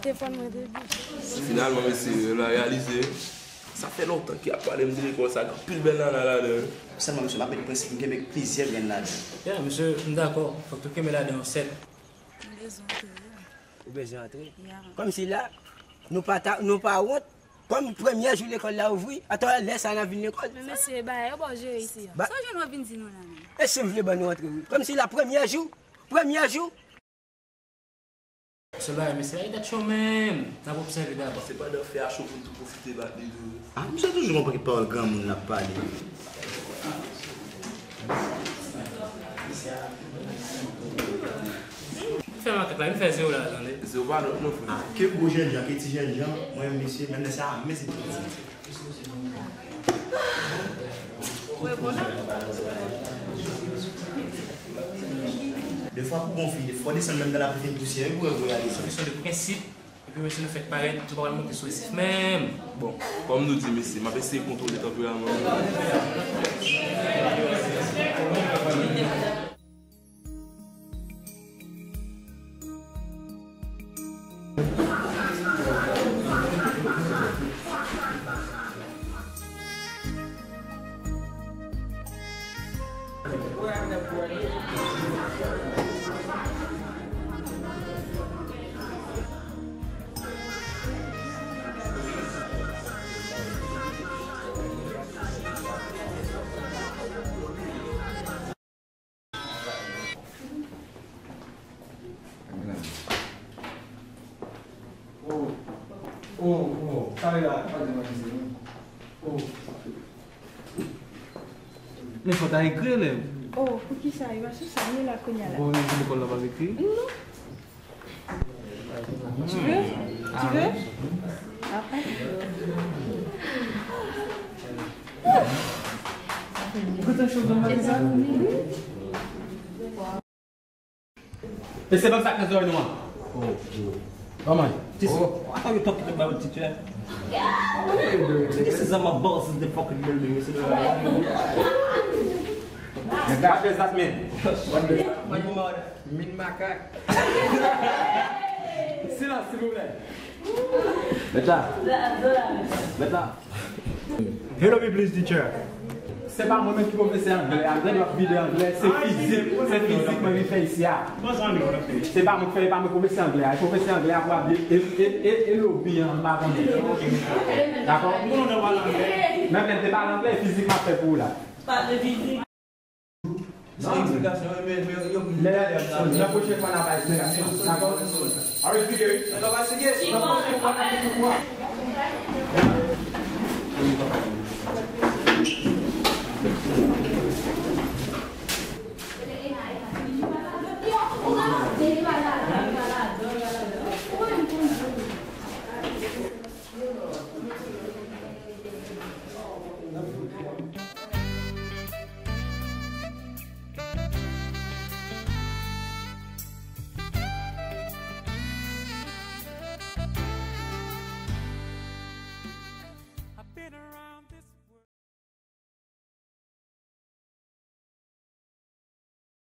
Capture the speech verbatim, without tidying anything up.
Telefòn mwen te bouche. Finalman, mesye, yo la reyalize. Sa fè lontan ki ap pale m de lekòl sa, gen anpil bèl nana ladan. Sèlman, mesye, m ap met prensip, m kenbe plizyè grenn ladan. Ya, mesye, m dakò. Fòk tou kenbe ladan yon sèt. M bezwen antre. Ou bezwen antre? Ya. Kòmsi la, nou pa ta, nou pa wont. Kòm premyè jou lekòl la ouvri, atò lè sa n ap vin lekòl. Men mesye, bagay yo ba w jere isi a. Ba- Sa w jwenn w ap vin di nou la menm? E si m vle ban nou antre wi. Kòmsi la premyè jou, premyè jou. Se bagay mesye, lage dat cho menm. N ap obsève dabò. Se pandan fè a cho pou n tou pwofite bat li tou. Ah, misye toujou konprann ki pawòl granmoun l ap pale. Vin fè makak la, vin fè zewo la, tande. Zewo pa nòt non, frè. Ah, ke gwo jènjan, ke ti jènjan, mwen menm mesye, menm lè sa a, men se ti. Ou reponn non? Defwa pou gon fi, fò desann menm dan lapli fin pousyè wi pou wè gwo a desann. Kesyon de prensip, epi mesye nou fèk parèt, nou pa pral monte sou esif menm. Bon, kòm nou di mesye, m ap eseye kontwole tanperaman. Oh, oh, oh, sa la, pa di mwen se nou. Oh. Men fò ta ekri lè. Oh, poukisa? E pa sou sa m ye la kounye a la. Bon, nou lekòl la pa ekri? Non. Tu veux? Tu veux? Après. Ou kontan cho nan maten sa? E se bank sa k nan zòrèy nou an. Kòman? This, I thought you talking about teacher. This is my boss in the fucking building. What does that mean? What does that mean? Min makak. Silans, silvouplè. Mèt la. Mèt la. Hello, mi please, teacher. Se pa mwen menm ki pwofesè anglè a. Anglè, m ap vide anglè. Se fizik. Se fizik mwen vin fè isi a. Se pa mwen ki fè, e pa mwen pwofesè anglè a. E pwofesè anglè a pou ap e, e, e, e lobi an, m pa konnen. Dakò? Menm lè m te pale anglè, e fizik m ap fè pou ou la. Non. Se eksplikasyon, men, men, yo, lè, lè pwochen fwa n ap bay eksplikasyon. Dakò? Are you clear?